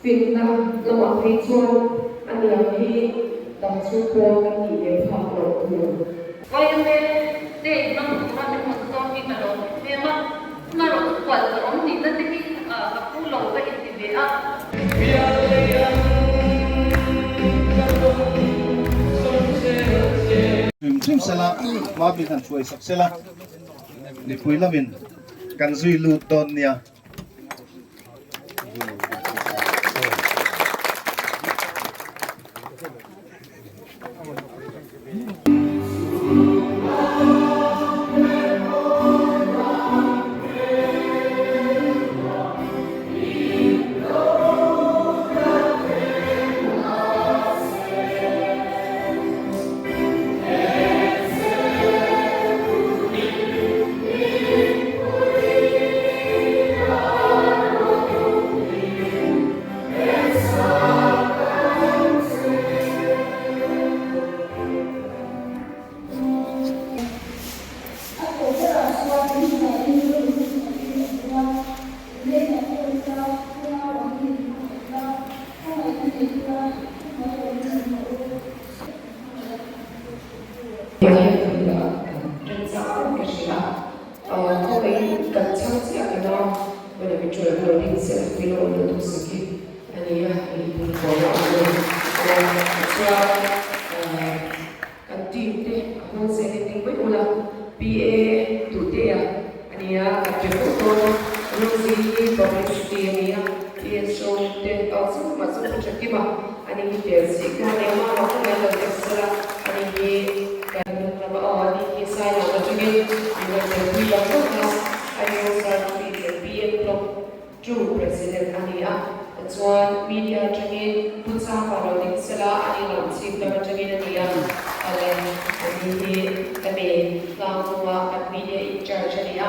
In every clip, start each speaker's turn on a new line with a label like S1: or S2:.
S1: Finna lamah phei chuan a niang hi dam chhung pawn kan tih ve phak loh tur.
S2: Yma te hmang tura min rawn sawm hi ka lawm em em a, hmarawh chu kual ka awm nihna te hi ka phu lo ka inti ve a.
S3: Hrim hrim sela, Mavin han hruai sak sela, mipui lamin kan zui lut dawn nia.
S4: A tawh berah chuan Israel-in rilru takin a hmu a, Lena pawisa thlarau an in hmangaih a, hmangaihna nei ula, thuhnuai awmin in awm u.
S1: Kan chhang chiah ka nau Wena min ṭawih a lo ding chiah ka pilo lo duhsak hi a ni a, i pui tawh lo ang u. Chuan kan team te a hawn zel in ding mai ula, PA Duhtea a ni a, kan pe fo dawn a, Rosie hi publicity a ni a, PSO te tawk chu mah chu pu Thakima a ni hi tel si kha a ni a, mama kha ngai lo deuh sela a ni hi kan hnung lama aw a ni hi Sailo atangin min rawn telpui vang vang a, Aio Certificate BM Block Two President a ni a, chuan media atangin Pu Chapa lo ding sela a ni lam chhip lam atangin a ni a, ale a ni hi hemi tlang chunga kan media in charge a ni a,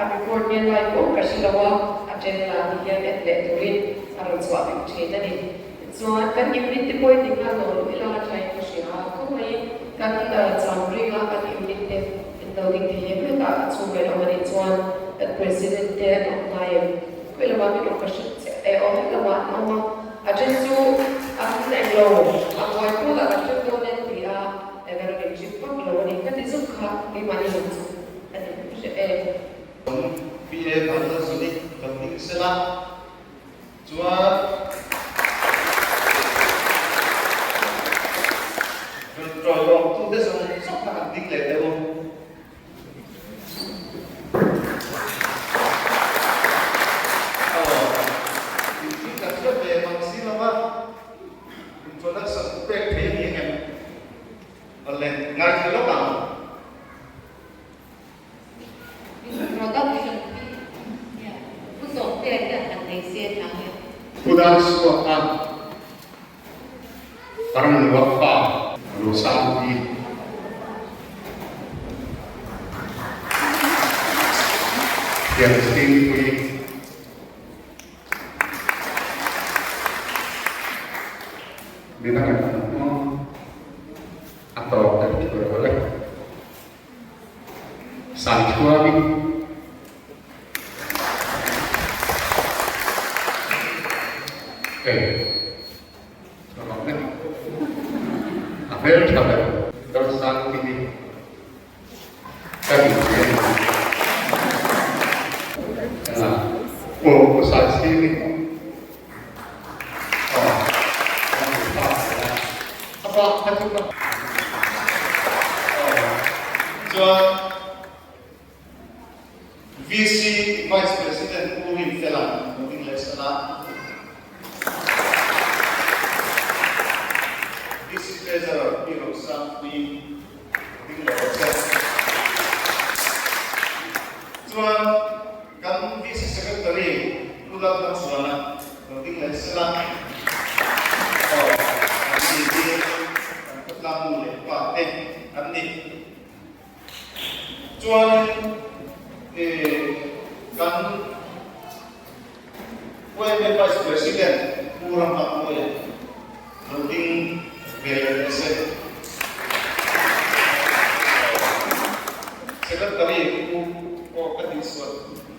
S1: a report nge lai pawh ka hre lo a, a then lah ti hian en leh turin a rawn chhuah vek thin a ni. Chuan kan unit te pawhin ti nghal lo ila a thain ka hria a, khawngaihin kan cham ringa kan unit te in lo ding thei em hetah a chhung ve lo a nih chuan kan president te an awm ngai em? Khawi lamah min awm ka hre chiah e aw he lamah an awm a, a then chu an eng lo a buai pawlah kan hrem dawn em ti a kan rawn inchip vak lo a ni ka ti zuk kha keimahni lam chu a ni ka hre e.
S3: PA Vanlalzuni lo ding sela. Chuan rawn ṭawilawm tute zawng zawng kha han ding leh deuh u. Aw, inthil kan hre ve mang si lo va, introduction pek thei a ni angem? Awle, ngaithla lawk ang.
S2: Introduction hi nia Pu Zawhtea hian han nei se tlang e.
S5: Pu Darsuaka Ramnua pa Rosangpuii. Thianchhingpuii. Midang an awm a tawp kan ti tur e. Saithuamin e rawh vek a hmel tha ber Dawrsangkimi ka duh ve a ni. Aw Pu Saichhimi aw ka hmu phak ve a. A bak kha chu ka
S3: Chuan VC Vice President Pu Rinfela voting leh sana VC Treasurer Pi Rosangpuii voting leh rawh se. Chuan kan VC Secretary Pu Lalhmachhuana voting leh sela aw an ni hi kan khawtlang nu leh pa te an ni. Chuanin kan YMA Vice President Pu Ramhakmawia lo ding ve leh teh se. Secretary Pu pawh ka tihsual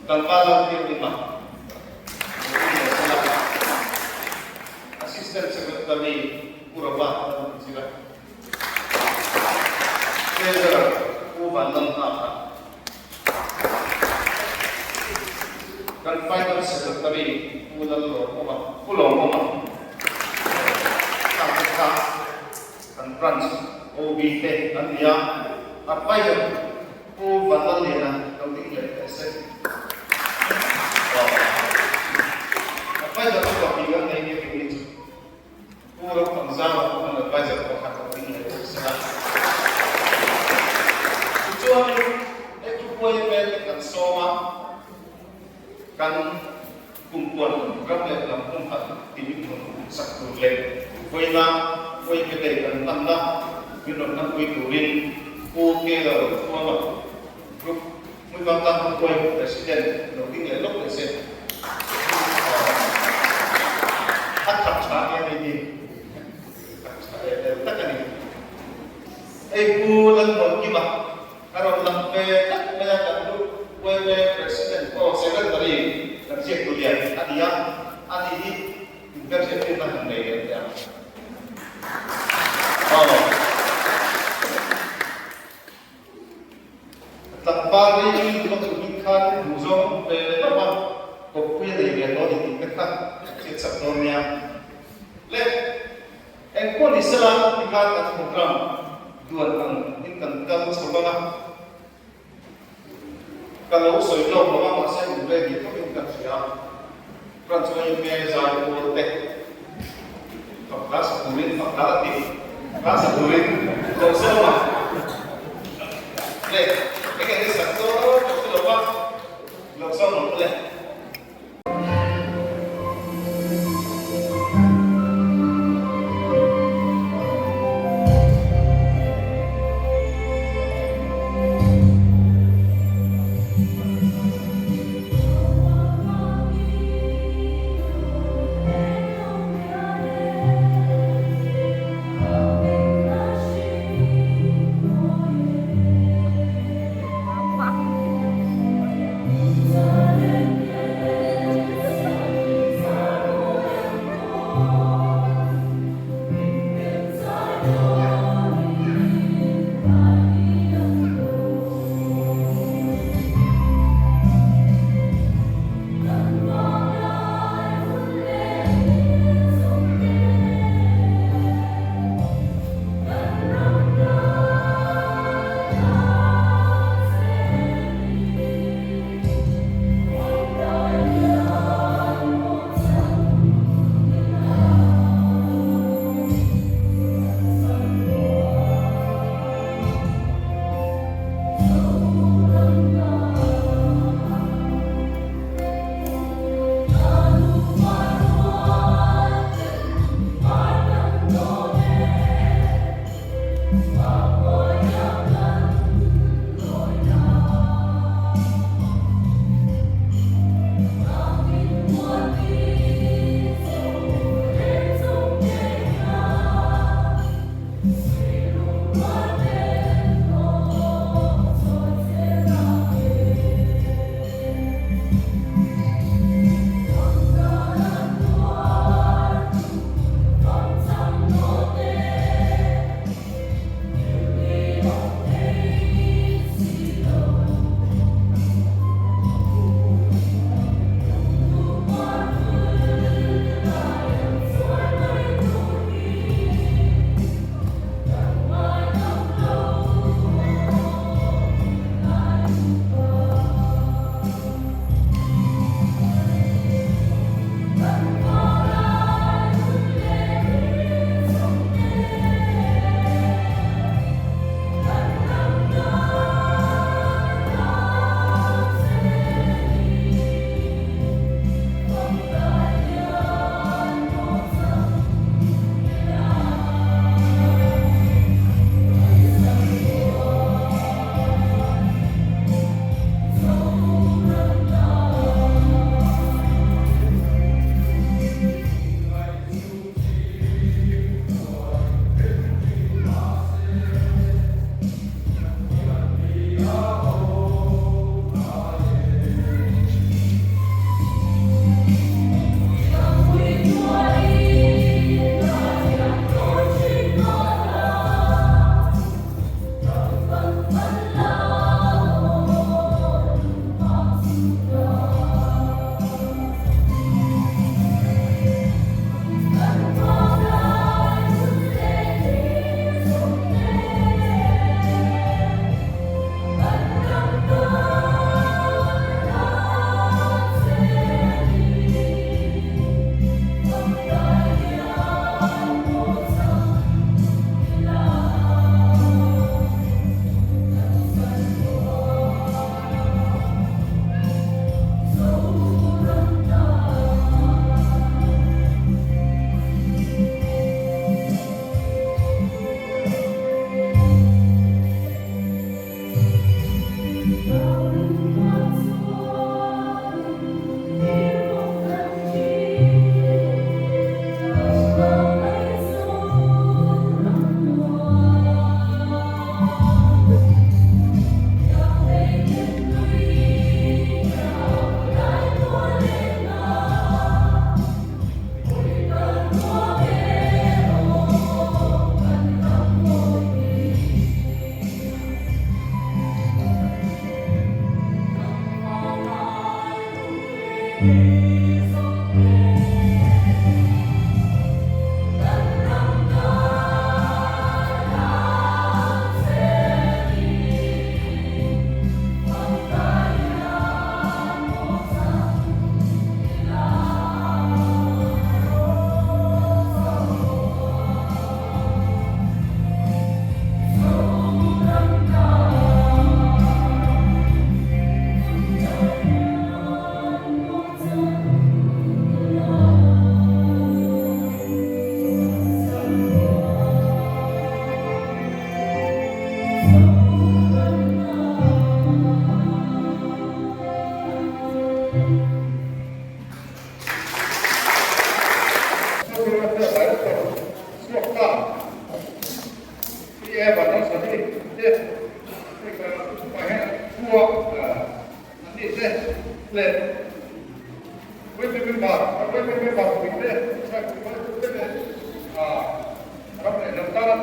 S3: Tlangval Lalbiakima lo ding leh sela. Pu Lallawmawma, Pu Lawmawma kha te kha kan branch OB te an ni a, adviser Pu Vanlalliana lo ding leh teh se. Adviser chu pahnih kan nei nia tih ni chu. Pu Ramthangzara pawh an adviser pakhat lo ding leh bawk se a. Tichuanin he thupuai vel te kan sawm a, kan kumpuan ram leh lam humhalh tih min rawn sak tur leh vawiina vawi petei kan hmanna min rawn hmanpui turin Pu Kela Rothuama Group Hmuivangtlang Thupuai President lo ding leh lawk leh se. A thap tha nia hei hi thap tha leh leh tak a ni. Hei Pu Lalmuankima a rawn lang ve tlat mai a, kan Group YMA President aw Secretary kan ziak tu lian a ni a, ani hi inhmelhriattirna han nei leh teh ang. Aw. Tlangval hi ka duh bik khan duh zawng ve lo a, kawppui a nei ve tawh a ni tih te kha hriat chak dawn nia. Le, engpawh ni sela tikhan kan program duan ang in kan kal chho vang a, ka lo sawi lawk lo a, mahse in ready tho in ka hria. Branch yma zai pawl te fak hla sa turin fak hla a ti hla sa turin lo sawm a le enge ni sak dawn ka hre lo va lo sawm ang le.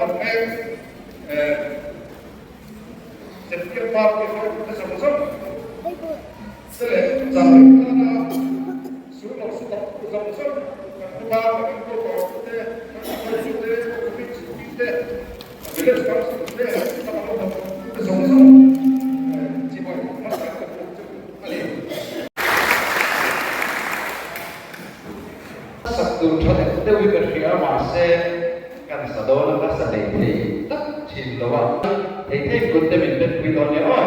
S5: awm mek ZPM party hruaitute zawng zawng te leh Zahring tana sul lo su tak tu zawng zawng kan khawtlang kan enkawl tawh te, kan adviser te, committee te, village council te, chutah lo hnathawk tute zawng zawng chibai hmasa in ka buk chu a ni.
S6: Sak tur tha deuh deuhin ka hria mahse kan sa dawn a ka sa hlei thei tak thin lo a. Thei thei kut te min bet pui dawn nia aw.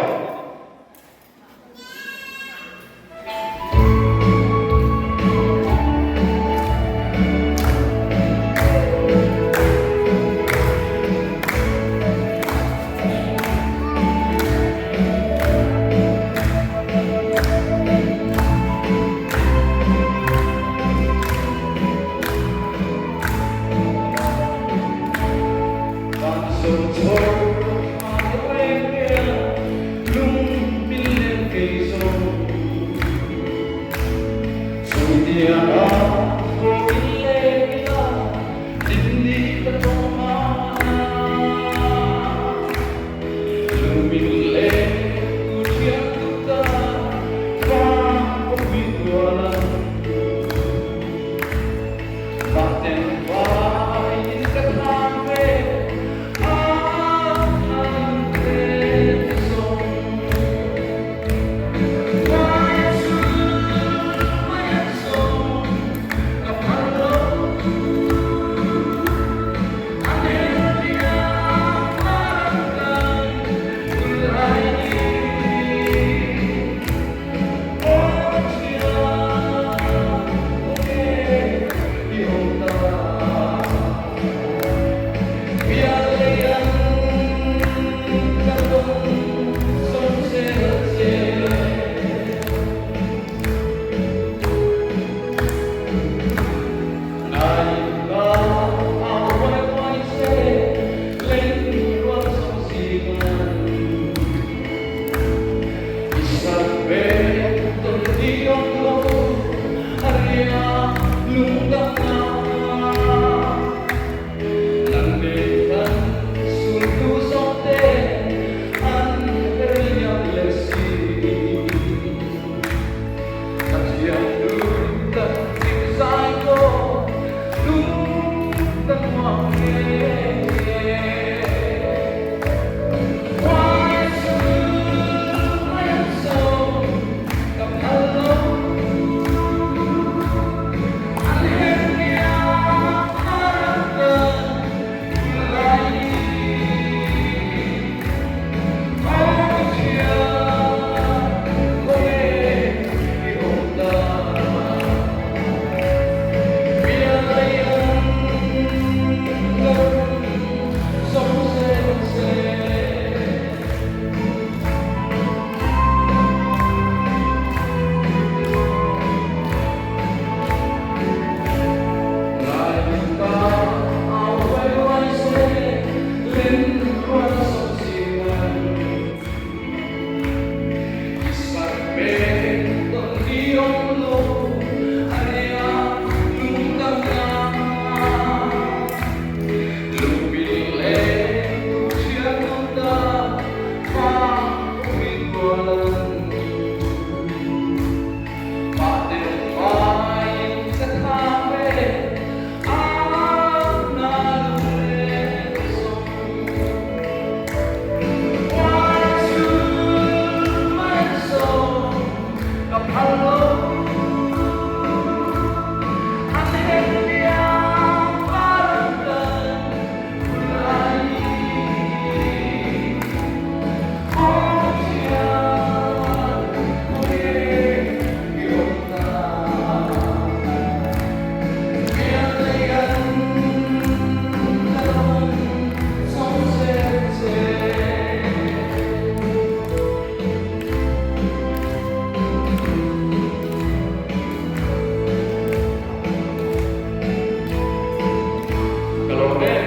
S6: Ka lawm em?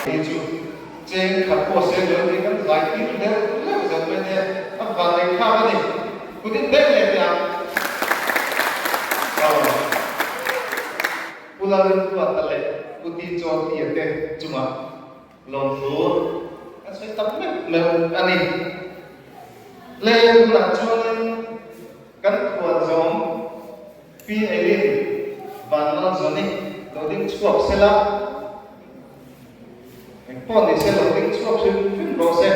S3: Hei chu cheng khat pawh sel lo ni kan zai tir leuh leuh zel mai nia, a van nei thlak a ni. Kut in beng leh teh ang. Aw. Pu Lalrintuata leh. Pu Ti Chaw Tia te chungah lawmthu kan sawi tak meuh meuh a ni. Le tunah chuanin kan khuan zawm Pi Eileen Vanlalzawni lo ding chhuak sela, engpawh ni se lo ding chhuak hrim hrim rawh se.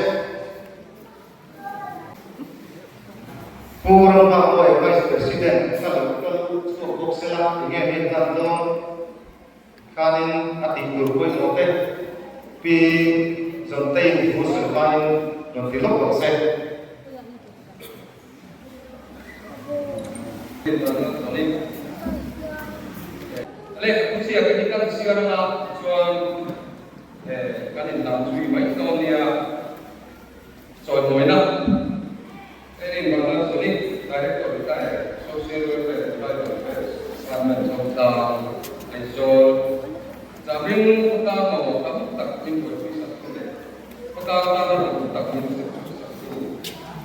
S3: Pu Ramnghakbawi Vice President ka lo kal chhuak bawk sela, enge mi hlan dawn khanin a tih tur pawimawh te Pi Zawnteiin thu sawi hmain rawn ti lawk rawh se.
S7: Lehkhabu ziak hi kan chhiar anga chuan kan inhlan zui mai dawn nia. Chawimawina Erin Vanlalzawni, Director Retired, Social Welfare and Tribal Affairs Department Zotlang, Aizawl, Chamring khawtlang mamawh tam tak min buaipui sak tu leh khawtlang tana rawng tak min zir chhuak sak tu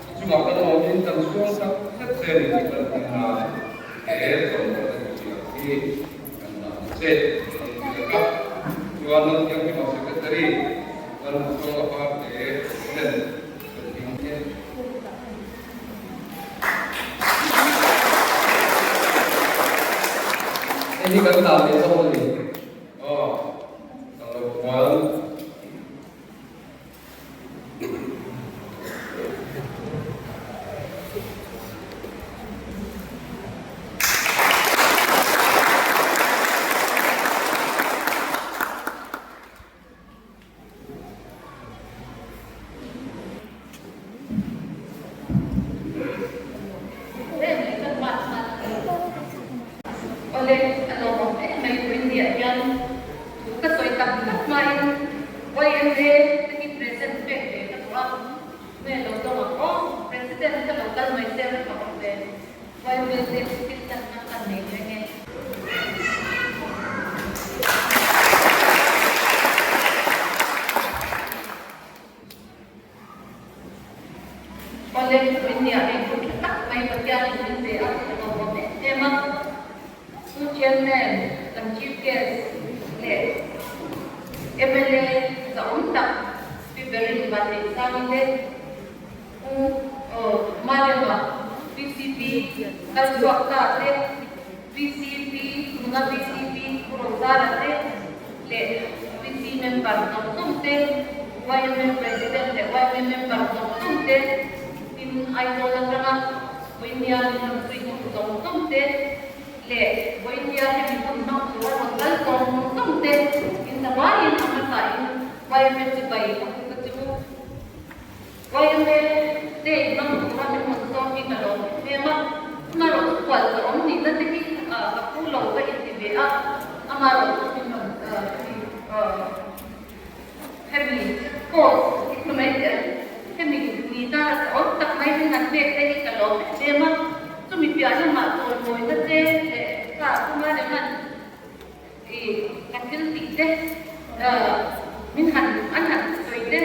S7: i chungah kan awmin kan chhuang tak zet che ni tih kan hmu na he chawimawina duhziah hi kan dah ang che a lo ti lek a. Chuan Lalthianghlimah Secretary Lalmuchhuanga Parte nen kan ding e. Hei hi kan dah leh zawk a ni. Aw, ka lo kual.
S2: Awle, a lawmawm em mai India hian thu ka sawi tak tak hmain YMA te hi present pek ve ka duh a, nge lo dawng ang aw, President ka lo kal mai se reng a awm ve, YMA te thil tlanna kan nei reng e. Awle, India hei hun tha tak mai Pathianin min pe a, ka lawmawm em em a. Pu Chairman, kan Chief Guest leh mla zahawm tak Pi Beryl Vanneihsangi te, Pu Malema VCP kalchhuak ta te, VCP tuna VCP Pu Rozara te leh VC member zawng zawng te, YMA President leh YMA member zawng zawng te, tin Aizawl atanga Vawinia min rawn zui tu zawng zawng te leh Vawinia hemi hun hmang tura rawn kal zawng zawng te in zavaiin a hmasain YMA chibai ka hmu ka chu. YMA te in hmang tura min rawn sawm hi ka lawm em em a, amaherawh chu kual ka awm nihna te hi ka phu lo ka inti ve a, amaherawh chu min rawn hemi post i hmu mai teh ang, hemi ni ta awm tak mai min han pek te hi ka lawm em em a, chumi piah lamah chawimawina te leh ka chunga reng an i ka thil tih te min han an han sawi te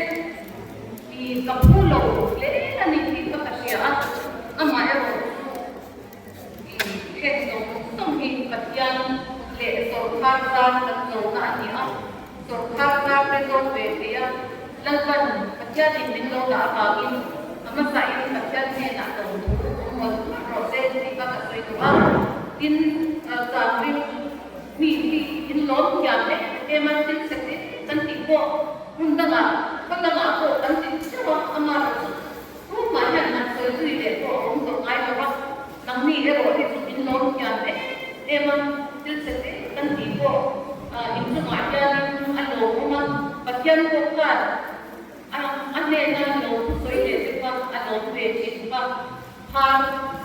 S2: i ka phu lo hle a ni tih kha ka hria a, amaherawh chu i heng zawng zawng hi Pathian leh sawrkar zar kan zawhna a ni a, sawrkar zar te zawk ve thei a, Lalpan Pathianin min lo dah avangin a hmasain Pathian hnenah lo thu awm mawlh mawlh rawh se tih kha ka sawi duh a, tin Changring mi hi in lawm thiam em em a, thil chhe te kan tih pawh hmun dangah khaw dangah pawh kan ti theuh a, amaherawhchu tumah hian han sawi zui leh pawh a awm tawh ngai lo a, nangni erawh hi chu in lawm thiam em em a, thil chhe te kan tih pawh inchungah hianin a lawmawm a, Pathian pawh khan a hnena lo thusawi leh te kha a lawm ve thin kha phar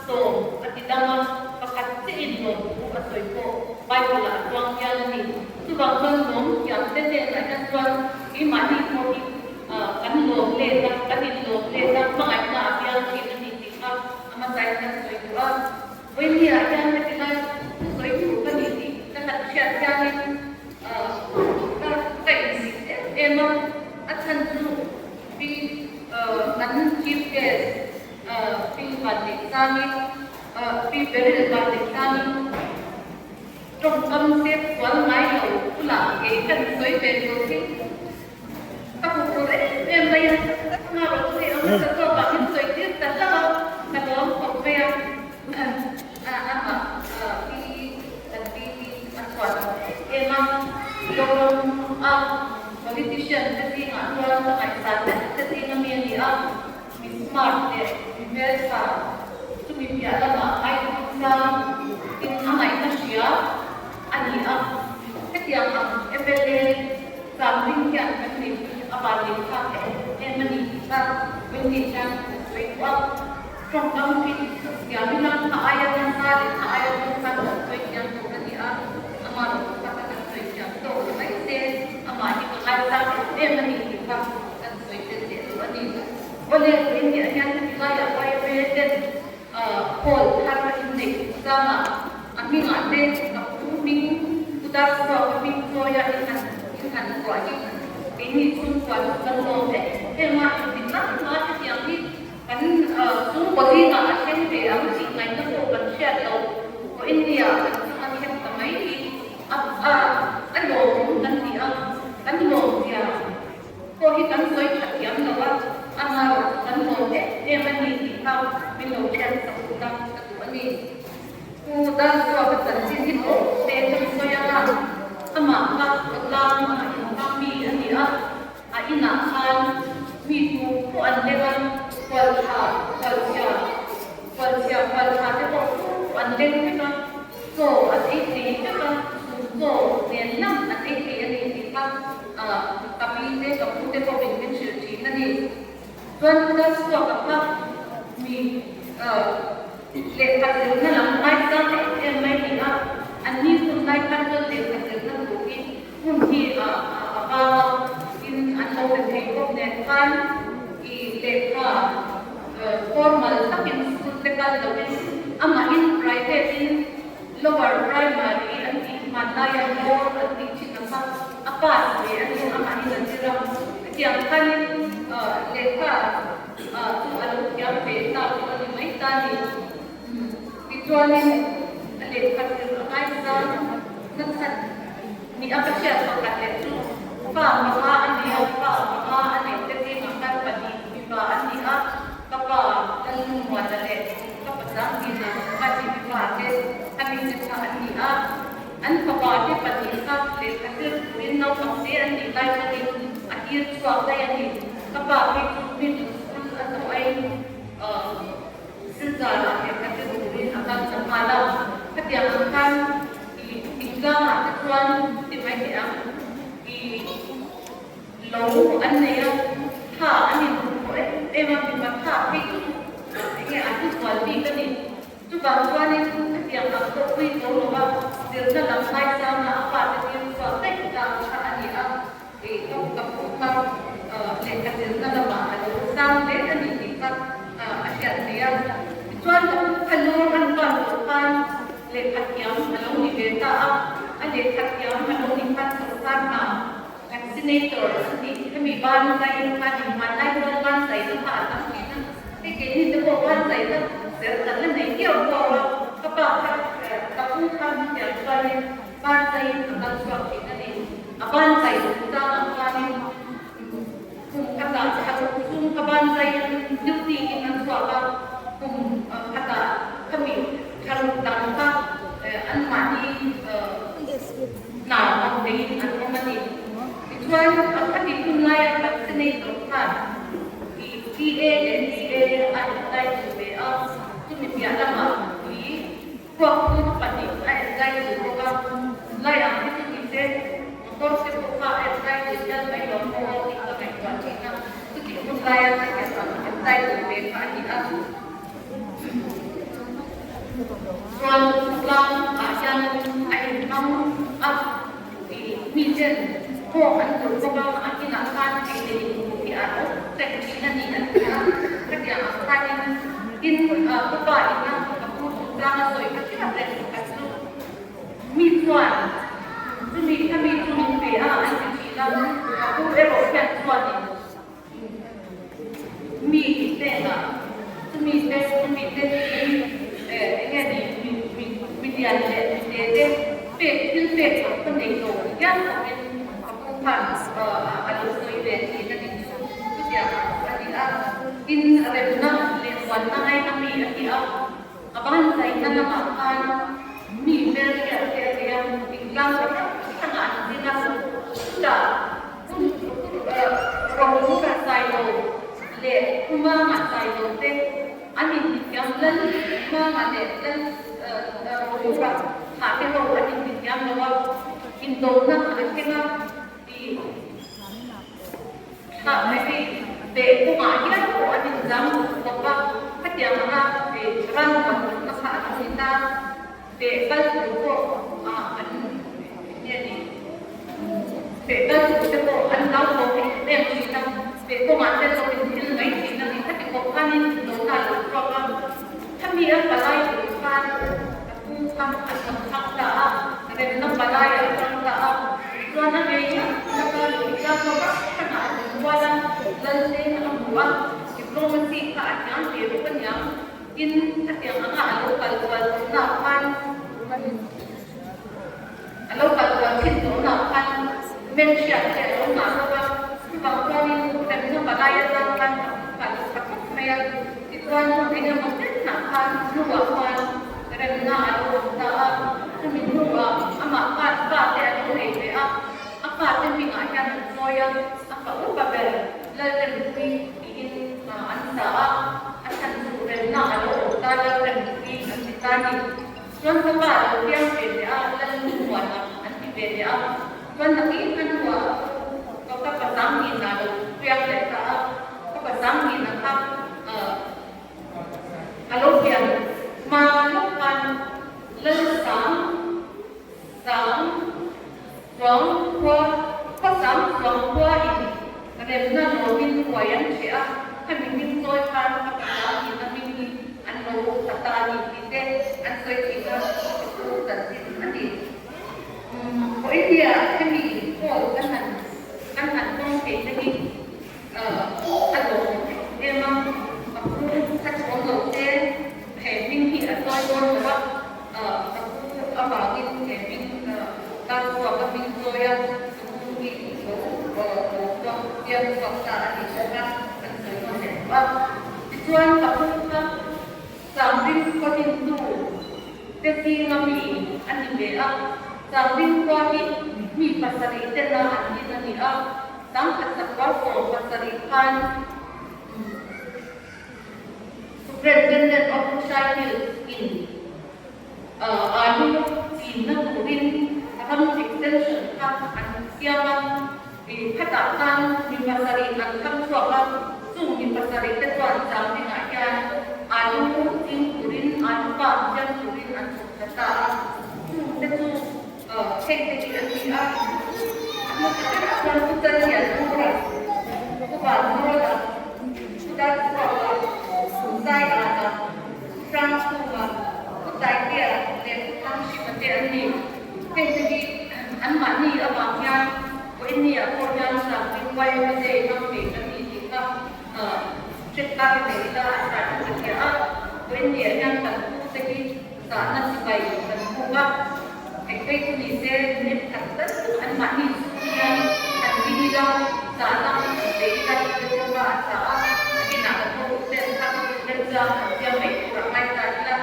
S2: sawm a ti dang a, pakhat chiahin lawmthu a sawi pawh Bible ah a chuang hial a ni. Chuvang chuan lawm thiam te hnenah hian chuan keimahni pawh hi kan lawm let a, kan inlawm let a, hmangaihna a bial thin a ni tih kha a hmasain kan sawi duh a. Vawinia hian heti lai thusawi tur ka ni tih ka han hriat hianin ka ka insit em em a, a chhan chu Pi kan Chief Guest Pi Vanneihsangi, Pi Beryl Vanneihsangi tawngkam sep sual ngai lo bulah kei ka. hian sawi ve tur hi ka hmu tur em em mai a, chunga rawh chu hei a hmasa zawkah min sawi tir ta hlauh a, ka lawm khawp mai a, amah pi kan pi hi a chhuan awm em em a, Mizoram a politician te zingah chuan ka ngaihsan vek te zinga mi a ni a, mi smart leh mi hmeltha chumi piah lamah Aipuichang in a ngaihna hria a ni a, hetiang ang mla Chamring hian kan nei hi a van nei thlak em em a ni tih kha Wendy hian a sawi duh a, tawngkam hi thiam ila kha aia nasa leh kha aia zawng khan kan sawi thiam tur a ni a, amah lo kha ka kan sawi thiam tawk ta mai se, amah hi ka ngaisang em em a ni tih kha kan sawi tel leh duh a ni. Awle, Wendy-ah hian heti laiah YMA ten Hall thar inneih chungchangah a hmingah te ka pu hming pu Darchhuaka hming chawia in han in han vuah hi keini chhungkua chu kan lawm em em a, engtin tak hma hetiang hi kan chhungkaw zingah a thleng ve ang tih ngaihna pawh kan hriat loh pawh India kan chung a thleng ta mai hi a a a lawmawm kan ti a, kan lawmzia. Pawh hi kan sawi tha thiam lo a, a ngar kan lawm em em a ni tih kha min lo hriat sak ula ka duh a ni. Pu Darchhuaka chanchin hi pawh te kan sawi ang a, amah kha khawtlang a inhmang mi a ni a, a inah khan mi tu pawh an leng a, khualtha, khualchhia, khualchhia, khualtha te pawh tu pawh an leng vek a, chaw an ei thei vek a, chhun chaw nen lam an ei thei a ni tih kha Ka pi te, ka pu te pawhin min hrilh thin a ni. Chuan ka chhuak a kha mi lehkha zirna lam ngaisang em em mai ni a, an ni hun lai khan chuan lehkha zirna tur hi hun hi a vang a, tin an lo be thei bawk nen khan i lehkha formal takin school te kal loin amahin private in Lower Primary an tih hmanlaia Lor an tih thin ang kha a pass ve a ni amahin an zir a. Hetiang khanin lehkha chu a lo thiam ve ta pawh a ni mai ta ni. Tichuanin a lehkha zir a ngaisang nachhan ni a ka hriat pakhat leh chu fa panga a ni a, fa panga a neih te zingah khan pahnih mipa an ni a, ka pa Lalnungmuana leh Ka pasal hnenah ka tihpa te a mite kha an ni a, an fapa te pahnih kha lehkha zir turin naupang te an nih lai chuanin a tir chhuak daih a ni. Ka pa phei chu middle school a zawh aiin Silchar-ah lehkha zir turin a kal ta nghal a. Khatiang ang khan i thingtlangah te chuan ti mai teh ang i Lo an nei a, tha an inhmu khawh em em a, mipa tha phei chu enge an hmusual bik a ni. Chuvang chuanin hetiang ang pawh pui zo lo a, zirna lam ngaisanga a fate tir chhuak daih ta kha a ni a, ih ka ka phu kha lehkha zirna lamah a lo sang hle a ni tih kha a hriat theih a. Tichuan ka pu kha lawr an pan tawh khan lehkha thiam a lo ni ve ta a, a lehkha thiam a lo ni khan sawrkar hna Vaccinator an tih hemi ban zai khan in hmanlai chuan ban zai na kha a tam thin a, hei keini te pawh ban zai na ber kan la nei viau viau a, ka pa kha ka pu kha min tiang chuanin ban zaiin a kal chhuak thin a ni. A ban zai chungchang ang khanin kum khatah thla ruk chung kha ban zaiin duty in an chhuak a, kum khatah khami thla ruk dang kha anmahni Hna awm theiin an awm a ni. Tichuan, a khati hun laia vaccinator khan i PA leh DA a entitle ve a, chumi piah lamah tui khuak phur pahnih a entitle bawk a, lai ang hi chu ni se motor te pawh kha a entitle hial mai lo maw tih ka ngaihtuah thin a, chutih hun laia khatiang ang entitle ve kha a ni a. Chuan khawtlang ah hian a inhmang a ih mi ten pawh an tur bawk a, a inah khan ei leh in tur hi a lo thleng thin a ni an ti a, khatiang ang khanin tin ka pa ina ka pu chungchang a sawi ka hriat reng pakhat chu mi chuan chumi khami chu min pe a an ti thin a, ka pu erawh hian chuanin Mi hnenah chumi te chumi te tiin eng nge ni mi mi mi lian leh mi te te pek thil pek loh ka nei lo hial khawpin ka khan a lo sawi ve thin a nih chu. Chutiang a ni a, tin remna leh muanna ngaina mi a ti a, a banzaina lamah khan mi hmelhriat te a nei a, thingtlang hrang hrangah an zin a, chutah Rawngura Sailo leh Khumanga Sailo te an intithiam lal Khumanga leh lal Rawngura thah te ho an intithiam lo a, indona a thleng a tih thlah mai hi teh kawngah hian pawh an inzam khawp a, khatiang anga ran ruahmanna kha an ni ta. Peh kal tur pawh an nge ni? Peh kal tur te pawh an hlau tawh em em thin a, peh kawngah te lo inthil mai thin a ni. Khati khawp khanin dawhna a lo chhuak a, khami a palai tur khan a pu kha a rawn chhang ta a, remna palai a chang ta a, chuan a ngei ngei laka tlang rawk a hrangah a ding rual a, Lalte a hmu a, diplomacy kha a thiam ve bawk a niang. Tin, khatiang anga a lo kal kual tawhnaah khan a lo kal kual thin tawhnaah khan hmelhriat te a lo ngah bawk a, chuvang chuanin remna palai atang khan a kal tha khawp mai a, tichuan eng emaw chenah khan hnuah khan remna a lo awm ta a, chumi hnuah amah khan pa te a lo nei ve a, a pa te hmingah hian an chawi a, a fa upa ber Lalrempuii tiin an sa a, a chhan chu remna a lo awm ta Lalrempuii an ti ta ni. Chuan ka pa a lo piang ve leh a, Lalmuana an ti ve leh a, chuan nakin a hnuah ka ka pasangin a lo piang leh ta a, ka pasangin a kha a lo pian hma lawk khan Lalsang Sang Chuang khua khaw sang chuang khua in remna lawmin huai an hreh a, khami hming chawi khan a pasal in a hming hi an lo sa ta a ni tih te an sawi thin a, ka pu chanchin a ni. Umm aw India hemi hall kan han kan han hmang thei te hi a lawm em a, ka pu kha chhawm lo te he hming hi a chawi dawn lo a. Ka pu avangin he hming tan chhuak a hming chawi a, ka pu hi lo lo chhuak piang chhuak ta a nih bawk a, kan sawi nawn leh duh a. Tichuan ka pu kha Changring khua dintu te zinga mi a ni ve a, Changring khua hi mi pasarih tena an din a ni a, sangkhat sakua 70 khan Superintendent of Cycle in alu chinna turin ram extension kha an siam a, khatah khan mi pasarih an thlang chhuak a, chung mi pasarih te chuan changdingah hian alu ching turin alu farm siam turin an chhuk thla ta a, chung te chu heng te hi an ni a, a hmasa berah chuan Pu Challian Mura, Pu Vanmawla, Pu Darchhuaka, Pu Zaiana, Pu Hrangchhunga, Pu Taitea leh Pu Thanghrima te an ni. Heng te hi anmahni avang hian Vawinia pawh hian Sangping YMA Day hmang thei kan ni tih kha hriat tak nei ila a tha in ka hria a. Vawinia hian kan pu te hi Zahna sipai kan buk a, engphei chu ni se minute khat tal anmahni chhung hian han ding ila, zahna kan pe ila tih te pawh kha a tha a, a kinah kan ho ten kha remchang an siam mai turah ngai ta ila.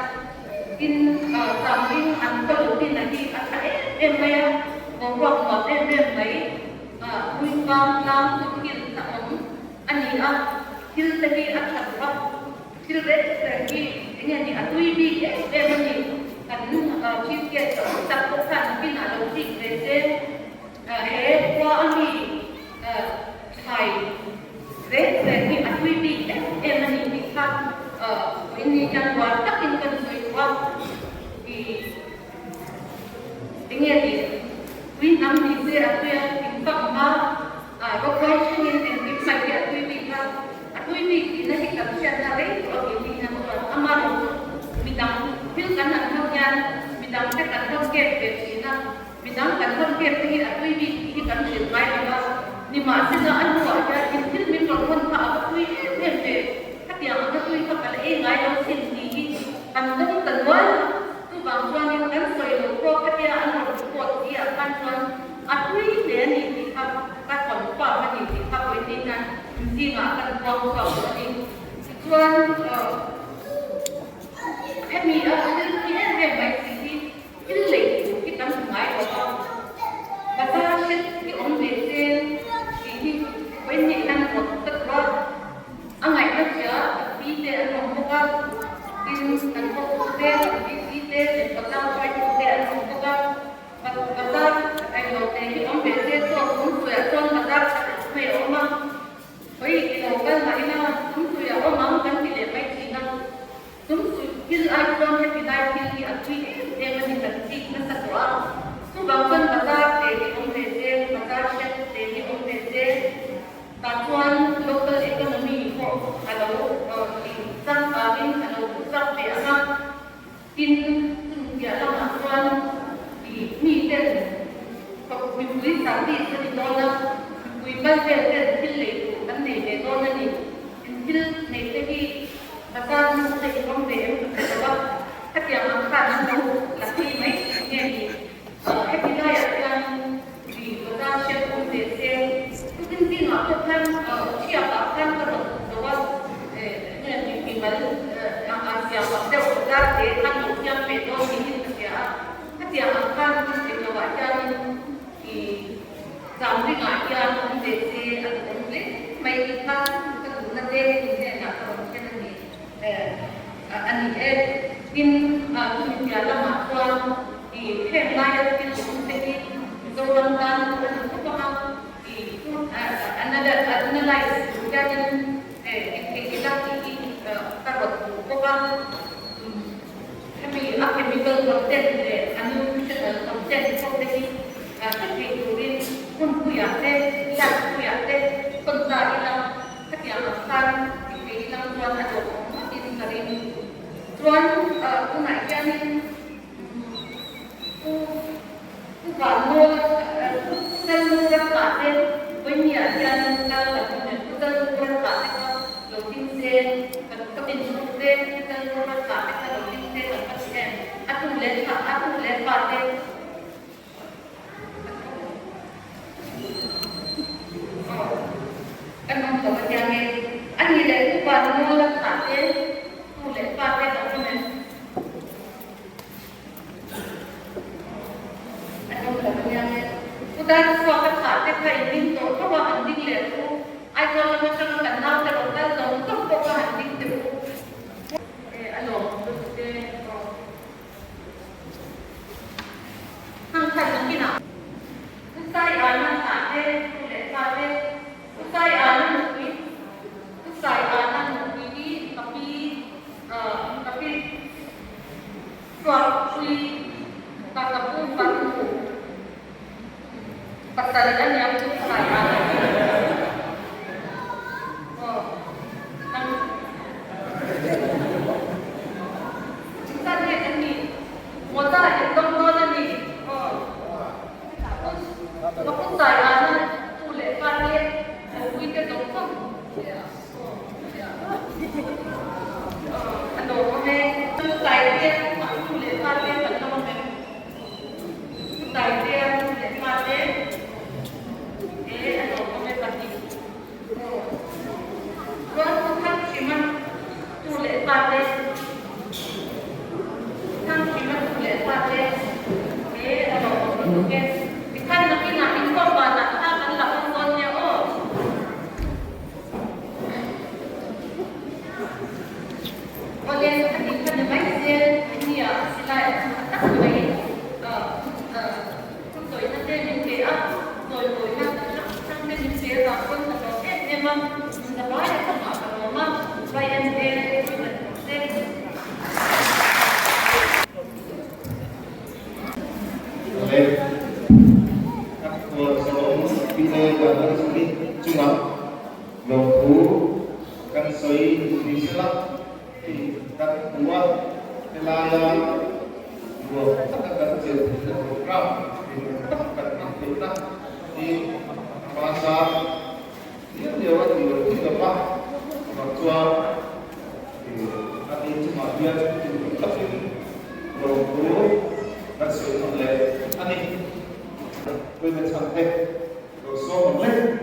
S2: Tin, changing an khaw lo tin a hi a tha em em mai a, boruak nuam em em mai, Puinkang tlang thil a awm a ni a, thil te hi a tha duh a. Thil reng reng hi eng nge ni a tui bik em em a ni. Kan Chief Guest tam tak pawh khan nakinah lo chik ve se. He khua a mi thlai reng reng hi a tui bik em em a ni tih kha vawiin hian uar takin kan sawi duh a. Eng nge ni tui hnam ni se a tui a in vak hma rawkhuai thlengin engkim mai hi a tui bik a, a tui bik tihna hi kan hriatna rei tawh a kei hian chuan amaherawh chu midang thil kan han hawn hian midang te kan hawn kep ve thin a, midang kan hawn kep te hi a tui bik tih hi kan hrilh ngai lo a, nimahsela a hnuah hian in thil min rawn hawn kha a va tui em em ve, khatiang anga tui kha ka la ei ngai lo sin tih hi kan dawng ta nual. Chuvang chuanin kan sawi lo pawh khatia an rawn report tih ah khan chuan. A tui hle a ni tih kha ka confirm a ni tih kha vawiin hian zingah kan puang chhuak duh a ni. Tichuan hemi a thil thi em em mai si hi thil lei tur hi kan hmu ngai lo va, bazar hret hi awm ve se tih hi vawiin hian rawt ka duh a. A ngaihna hria kan pi te an awm bawk a, tin kan hotu te, kan VC te, lehkhatlang hruaitu te an awm bawk a. Bazar englo te hi awm ve se chuan Tumtuiah chuan bazar khat mai a awm a, hawi i lo kal mah ila Tumtuiah awm ang kan ti leh mai thin a. Tumtui thil ai chuan heti lai thil hi a tui em em a ni kan chik nasa tawh a. Chuvang chuan bazar te hi awm ve se, bazar hriat te hi awm ve se, tah chuan local economy pawh a lo ti changkangin a lo chak ve ang a. Tin, chung piah lamah chuan i miten mipui service a ni dawn a, mipui kal vel ten thil lei tur kan nei ve dawn a ni. In thil nei te hi bazar hnu te in awm ve em ka hre lo a, hetiang ang khan an lo la phei mai thin nge ni? Heti laiah hian i bazar hriat awm ve se, tukin zingah pawh khan thiakah khan ka rawn zo a, nge mimal a siam ang deuh bazar te khan lo siam ve dawn niin ka hria a, hetiang ang khan eng lovah hianin i Zamringah hian awm ve se a duh awm hle mai tih kha ka duhna te in hnenah ka rawn thlen a ni a ni e. Tin, chumi piah lamah chuan i heng laia thil awm te hi Mizoram tan pawh a ni khawp ang a, i analyse tur hianin engthei ila tih hi ka rawn duh bawk a. Hemi a chemical content leh a nutritional content pawh te hi hre thei turin hmunpuiah te, lab puiah te hawn ta ila khatiang ang khan ti thei ilang chuan a lawmawm ngawtin ka ring. Chuan tunah hianin Pu Pu Vanmawla Pu Lalmura kah te Vawinia hianin kal kan awm em? Pu Lalmura kah te kha lo ding se kan khawtin hnuk te Pu Lalmura kah te kha lo ding se kan va ti em? A tu leh thla a tu leh pa te Kan awm lo a tia nge? A nih leh Pu Vanmawla kah te tu leh pa te kan awm em? Putar chhuak a thah te kha in ding tawh tho a, han ding leh ru. Aizawl lam atanga kan naute rawn kal zawng zawng pawh kha han ding teh u. A lawm lutuk e aw. Hang khan nakinah Usai Ana thah te, tu leh fa te, Usai Ana nupui, Usai Ana nupui hi ka pi, ka pi. Chhuakpui ka ka pu fanu pasal a niang chu khai a aw kan Chingtan nge kan nih Mawta in dawng dawn a ni aw ka pu sai ana tu leh pa te pui te zawng zawng A lawm awm e. Chu Taitea a nu leh pa te kan lawm awm em? Chu Taitea nu leh pa te e a lawm awm e pahnih. Chuan Pu Thanghrima tu leh pa te Pu Thanghrima tu leh pa te e a lawm awm lutuk e. Tikhan nakinah inkhawm banah thla kan la awm dawn nia aw. Awle, a tih kha ni mai zel nia silai a tha tak mai thu sawina te min pe a, chawimawina hrang hrang te min pe avang pawn ka lawm em em a, nunna vai a chungah ka lawm a, YMA Women te.
S3: Awle, kan khualzawm PA Vanlalzuli chungah lawmthu kan sawi ni sela, hei kan hmu a, helaia nuam taka kan chen theihna program nuam tak kan hman theihna hi hmasa liau liau a tih loh theih lova, chuvang chuan a ni chungah hian thinlung takin lawmthu kan sawi nawn leh a ni. Lalpuia Chhangte lo sawm ang le.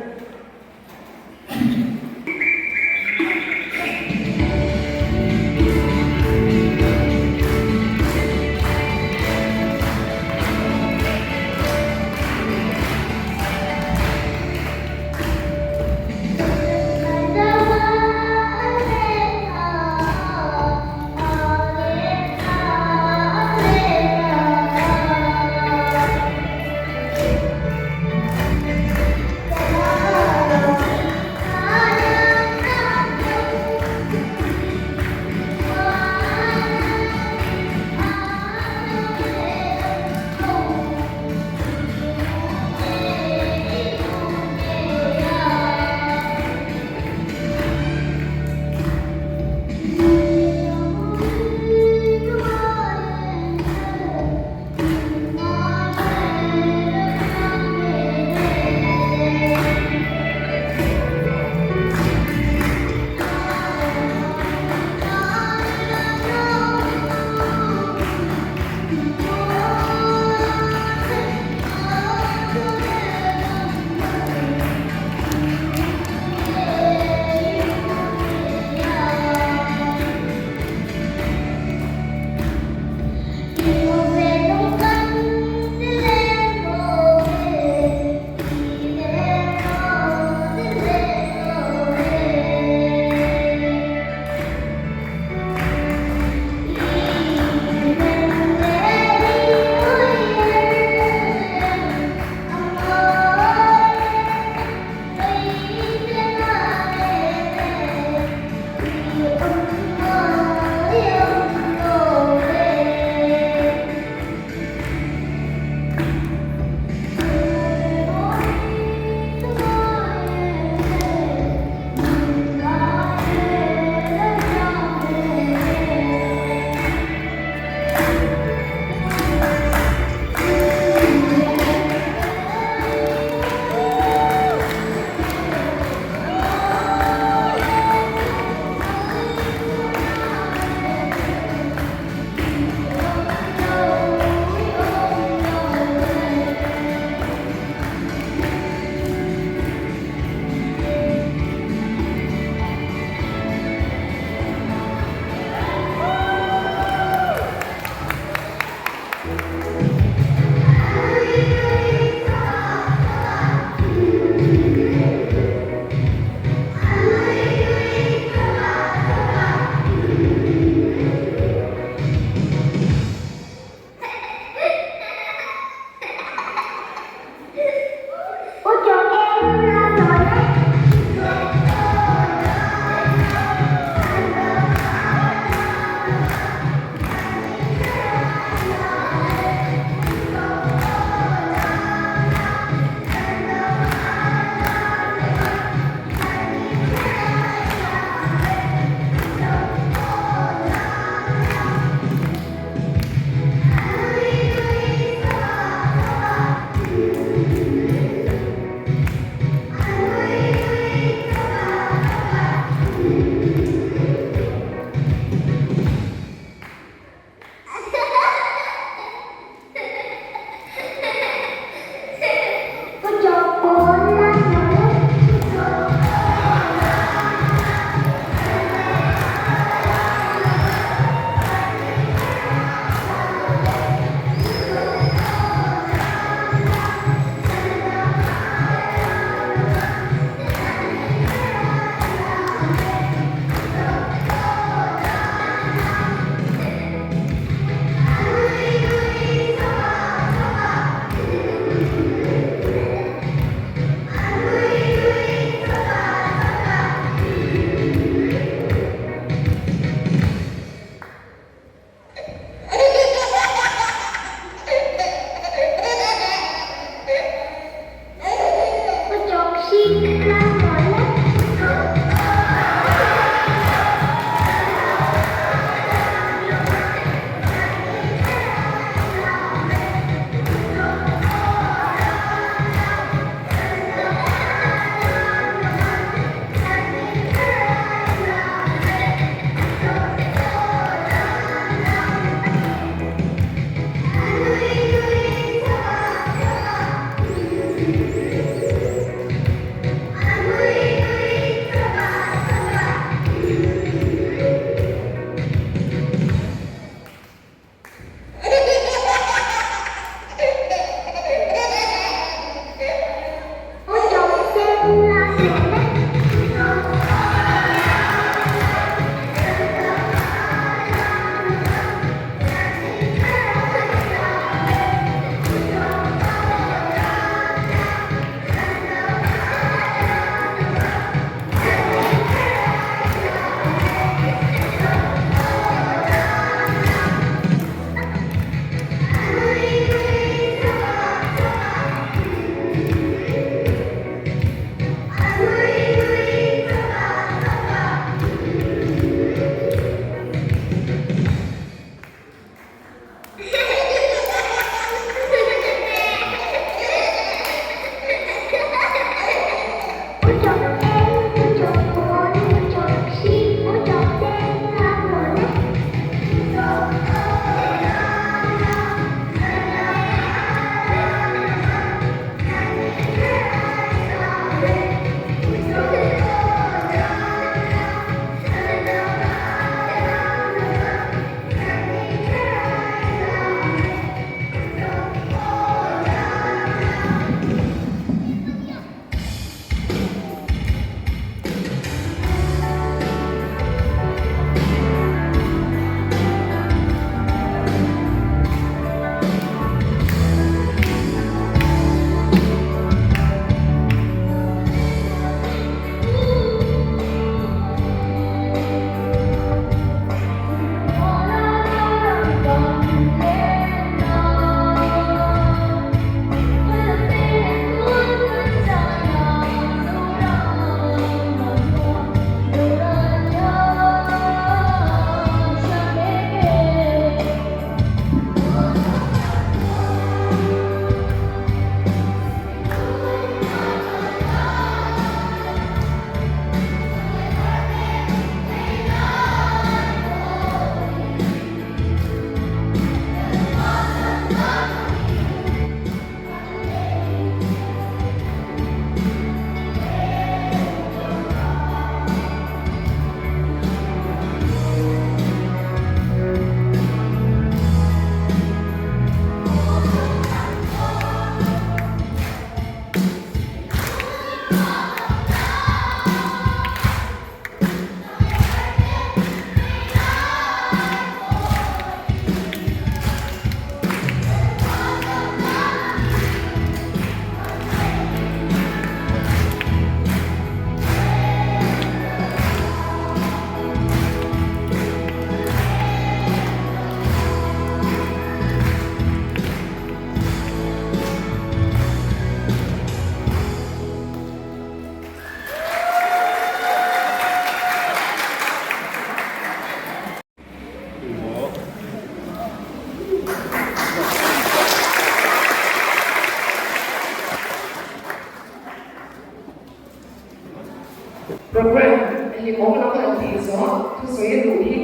S1: Program hlimawm lam han tih zawh thusawi a duh hi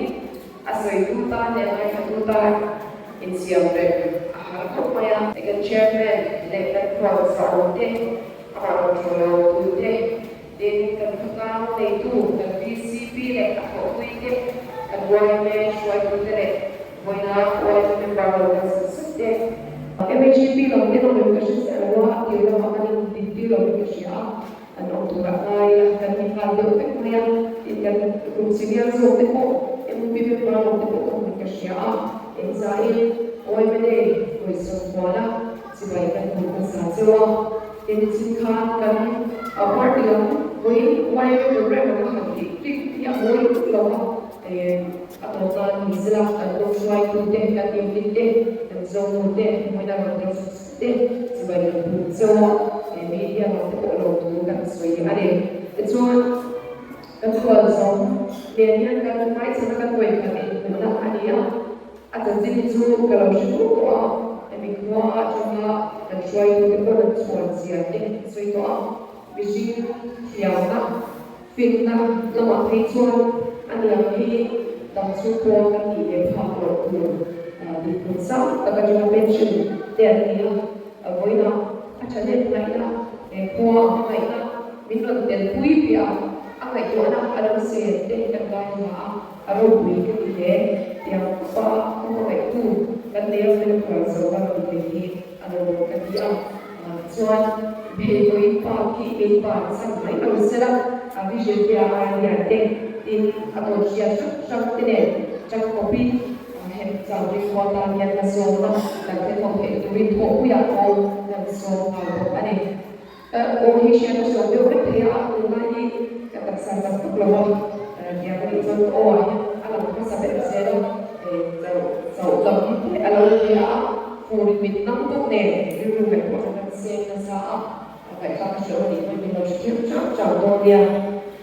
S1: a sawitu tan leh ngaihthatu tan insiam reng a har khawp mai a. Kan Chairman leh kan khual zahawm te, amah rawn thaw lo tu te, tin kan khawtlang neitu kan VCP leh a thawhpui te, kan yma hruaitu te leh vawiina yma member lo kan sat sat te. MHEP lam te nawm em ka hre chiah lo a, tir lamah kan intintir lo in ka hria a. An awm turah ngai ila kan ni nghal deuh vek mai a, tin kan kum senior zawk te pawh MUP member lo te pawh ka hmuin ka hria a, engzahin OMNA pawisa huana chibai kan hmu hmasa cheu a, tin chin khan kan party lam vawiin YMA program anga han tih klik hi a mawi lutuk lo a, a tawp nan ni zela kan rawng hruaitute, kan unit te, kan zawngnu te hmuina rawn tel suk suk te chibai kan buk cheu a, he media lam te pawh lo tur kan sawi a ni. Tichuan, kan khual zawng nen hian kan hmaichhana kan vawikhat inhmuhna a ni a, a chanchin hi chu ka lo hre fur tawh a, hemi khua atanga kan hruaitute pawh kan chhuan zia te an sawi tawh a, mihring thiamna, finna lamah phei chuan a niang hi dam chhungkaw kan tih ve phak loh tur dinhmun sang tak atanga pension te an ni a, vawiinah a thahnem ngaihna, he khua a hmangaihna min rawn telpui piah a ngaihtuahna a lo sen te kan ngaithla a, a ropui ka ti hle. Tiang khawpa ka hmangaihtu kan nei a fel khual zo a rawn thei hi a lo lawm ka ti a, chuan Bheihawin pa khi min ban chhan mai lo sela, a vision te a idea te tin a tawn hriat hrang hrang te nen chang kawpin hem chauhin khua tan hian ka sawm a, kan thlen ho theih turin thawhpuiah pawh kan sawm nghal bawk a ni. Aw hi hriat a hriat deuh vek thei a, tunlai hi ka taksa tak tak lo a, tiang a nih chuan ka aw ah hian a lang hmasa ber zel a, chauh chauh lam te a lo ni a, fur mit nang bawk nen rilru ngaihtuah kha kan seng nasa a, ngaihthlak a hriat a nih pawn min lo hre thiam chang chang dawn nia.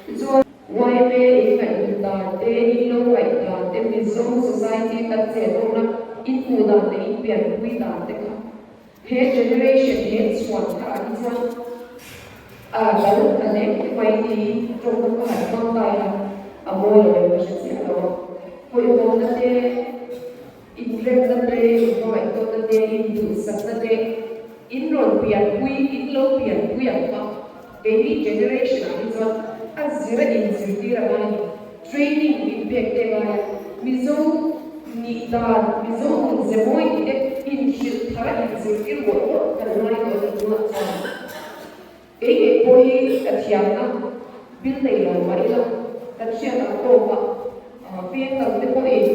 S1: Tichuan. YMA in ngaihhlut dan te, in lo ngaih dan te, Mizo society kan chet awmna in hmuh dan leh in pianpui dan te kha He generation he chhuan thar ah hi chuan a dal ta hle mai tiin tawngkam ka han hmang ta ila a mawi lo em ka hre chiah lo a. Hawihhawmna te, inremna te, inhmangaihtawnna te, induhsakna te, in rawn pianpui, in lo pianpui ang kha keini generation ah hi chuan a zir a inzirtir a ngai a ni. Training min pek te ngai a, Mizo nih dan, Mizo nun ze mawi tih te inhrilh thar a inzirtir mawlh mawlh kan ngai tawh a ni tunah chuan. Kei ngei pawh hi ka thiamna bil nei lo mah ila kan hriat ang tawk a, veng dang te pawhin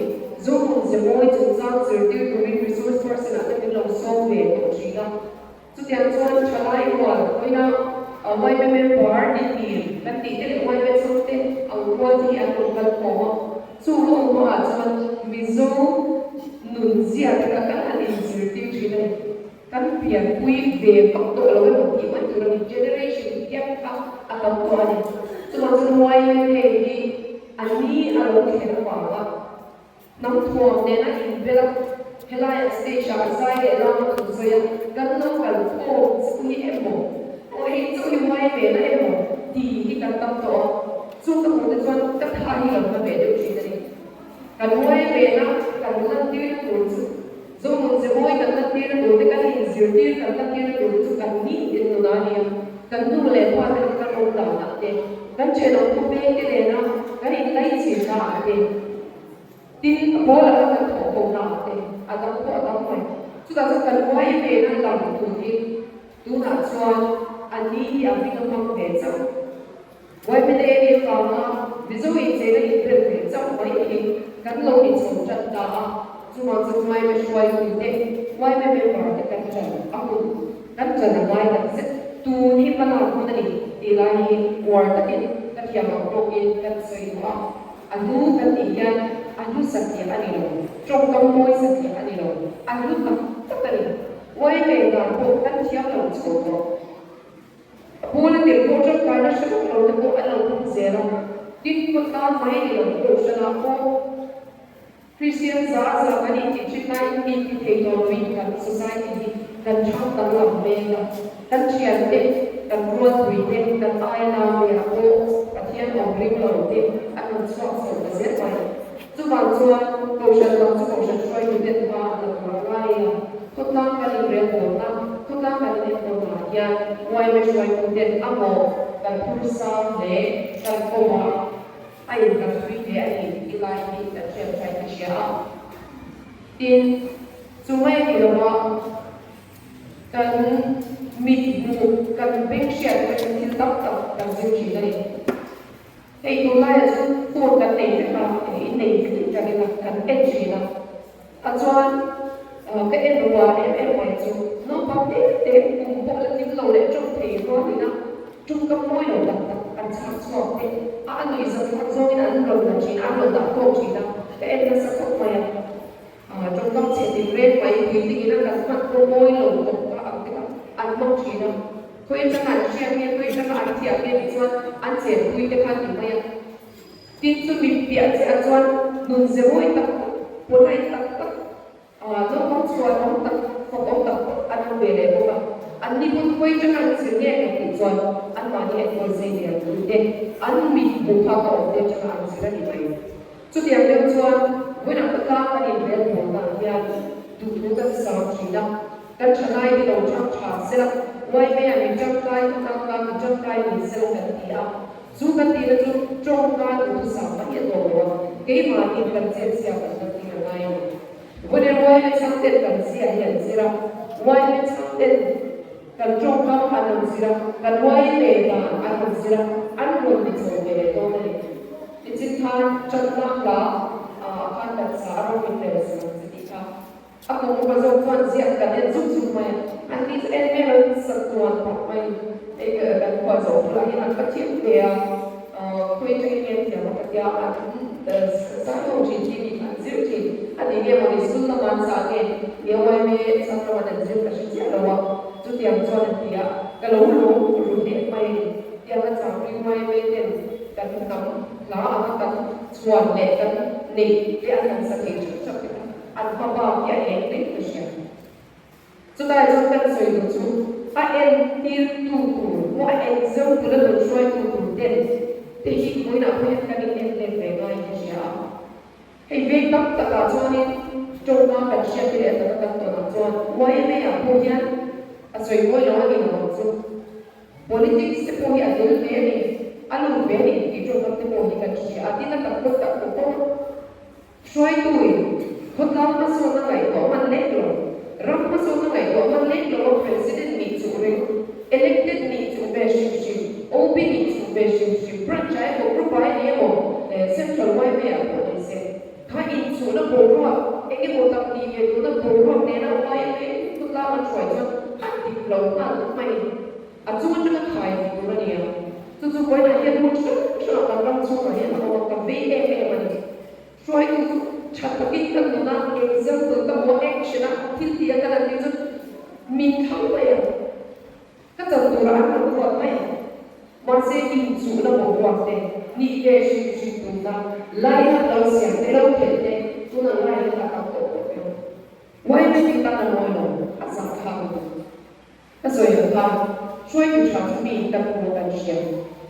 S1: Zo nun ze mawi chungchang zirtir turin resource person ah te min lo sawm ve tawh thin a. Chutiang chuan thalai rual vawiina yma member ni tir kan tih te leh yma chhang te ang rual te hi an rawn kal khawm a. Chu ka awm hmaah chuan Mizo nun zia te kha kan han inzirtir thin a ni. Kan pianpui ve vak tawh lo emaw tih mai tur a ni. Generation gap kha a tam tawh a ni. Chuvang chuan yma hei hi a ni a lo thlen avanga Hnam thuam nena inbel a, helaiah stage ah zai leh lam a thu sawi a, kan lo kal khawm chu hi emaw, aw hei chu hi huai ve na emaw ti hi kan tam tawh a, chu ka hmuh te chuan ka tha hi lo na ve deuh thin a ni. Kan huai ve na kan lantir na tur chu Zohmun ze mawi kan lantir na tur te kan inzirtir kan lantir na tur te chu kan ni tin nuna a ni a, kan nu leh pa te kan awm danah te, kan thenawm khawpeng te nena kan inlaichhin naah te, Tin, a pawl ah khan kan thawh ko hna te, a dang pawh a dang mai. Chutah chuan kan uai ve na lang tur hi tunah chuan a ni hi a hming a hmang ve chauh. YMA nih avanga Mizo incheina inrel ve chauh mai hi kan lo inchho tan ta a, chuvang chuan YMA hruaitu te, YMA member te kan ṭan a hun, kan ṭan a ngai tak zet. Tun hi hmalak hun a ni tih lai hi uar takin ka thiam ang tawkin kan sawi duh a. A hlu kan tih hian a hlu satliah a ni lo, tawngkam mawi satliah a ni lo, a hlu tak tak a ni. Uai ve dan pawh kan thiam lo chho tawh. A bula tel pawh tangkaina hre vak lo te pawh an lo pung zel a, tin khawtlang mai ni lo kohhranah pawh Kristian za za kan intih thin laiin min ti thei tawh loin kan society hi kan thang danglam mek a. Kan thiante, kan rualpuite, kan aia nauteah pawh Pathian awm ring lo te an rawn chhuak chho ta zel mai. Chuvang chuan Kohhran lam chu Kohhran hruaituten hma an la tur a ngai a, khawtlang kan inrelbawlna, khawtlang kan inenkawlnaah hian yma hruaituten a mawh kan phur sang hle, kan kawmah a innghat thui hle a ni tih lai hi kan hriat thain ka hria a. Tin, chu mai a ni lo a, kan mit hmuh, kan beng hriat atangin thil tam tak kan zir thin a ni. Hei tunlaiah chuan phone kan nei vek a, in nei tling takin a kan en thin a. A chuan ka en rual em em mai chu naupang te te kum pawh la tling lo leh tawng thei rualin a tawngkam mawi lo tak tak an chhak chhuak te a a nuih zat zat zawngin an rawn la thin a, an rawn dah khawm thin a, ka en nasa khawp mai a. Tawngkam chhe tin reng mai puitlingin a kan hman pawh mawi lo khawp kha ang te kha an hmang thin a. Khawi atanga an hriat nge, khawi atanga an thiam nge tih chuan an chenpui te kha an ti mai a. Tin chu mi piah che ah chuan nun ze mawi tak tak, polite tak tak, naupang chhuan awm tak, fak awm tak tak an awm ve leh bawk a. Anni pawn khawi atanga an zir nge kan tih chuan anmahni enkawl zei lian tu te, an mit hmuh phak a awm te atanga an zir a ni mai. Chutiang deuh chuan vawiinah khawtlang kan inrel bawl dan hian duhthu kan sang thin a, kan thalai te lo chang tha sela, Uaimea mi tangkai khawtlang tan mi tangkai ni sela kan ti a, chu kan tihna chu tawngka duhthusam mai a tawh lo a, keimahni kan chetchhia kan la tir a ngai a ni. Vawiin Uaime chhangten kan zia hi an zir a, Uaime chhangten kan tawngkam an rawn zir a, kan Uaime dan an rawn zir a, an rawn ni chho ve leh dawn a ni. Nichin khan chatna hla ah khan kan sa a rawng in rel sa ang che tih kha a kum upa zawk chuan ziak kan en zuk zuk mai a, an ni chu en vel an sa tuan pah mai hei kan khuah zawh bulah hian an ka thiam hle a, khawi atangin nge an thiam a ka tia an zai ho thin tih nih an zir thin a ni nge mawni school lamah an sa nge ni a yma chhang lamah an zir ka hre chiah lo a, chutiang chuan an ti a, ka lo lawm ru hle mai a ni. Tianga chang ri yma ten kan hnam hla anga kan chhuan leh kan neih te an han sa thei theuh theuh te kha an hma bak hi a eng reng ka hria. Chulai chuan kan sawi duh chu a en tir tu tur maw a en zeu bula rawn hruai tu tur ten te hi vawiinah pawh hian kan in en let ve ngaiin ka hria a. Hei veng tam takah chuanin tawngka kan hriat te leh a taka kan tawnah chuan yma ah pawh hian a sawi mawi lo a ni lo ang chu. Politics te pawh hi a tel ve a ni, a lut ve a ni tih tawngkam te pawh hi kan hria a, tin a tak pawh tak pawh pawh hruaituin khawtlang hmasawnna ngaihtuah hman lek lo, ram hmasawnna ngaihtuah hman lek lo a President nih chuh ring, elected nih chuh ve hrim hrim, OB nih chuh ve hrim hrim, branch ah emaw group ah emaw emaw central yma ah pawh ni se, kha inchuhna boruak eng emaw tak nih ve duhna boruak nena yma khawtlang an hruai chuan a dik lo nghal mai. A chung atanga thai tih tur a ni a, chu chu vawiinah hian hmun hrang hrangah kan ram chhungah hian a awm a, ka vei em em a ni. Hruaitu chu tha takin ka nun a, example ka hmu a, action a, thil tih a ka lan tir chu min thlang mai a, ka chan turah an rawn ruat mai a. Mahse inchuhna boruak te, nih ve hrim hrim tumna, lai hat lo siam te, lo khelh te, tunah lai hi a tam tawh khawp mai. Yma tin tan a mawi lo, a zahthlak lutuk. Ka sawi ang khan, hruaitu tha chu miin kan hmu kan hria,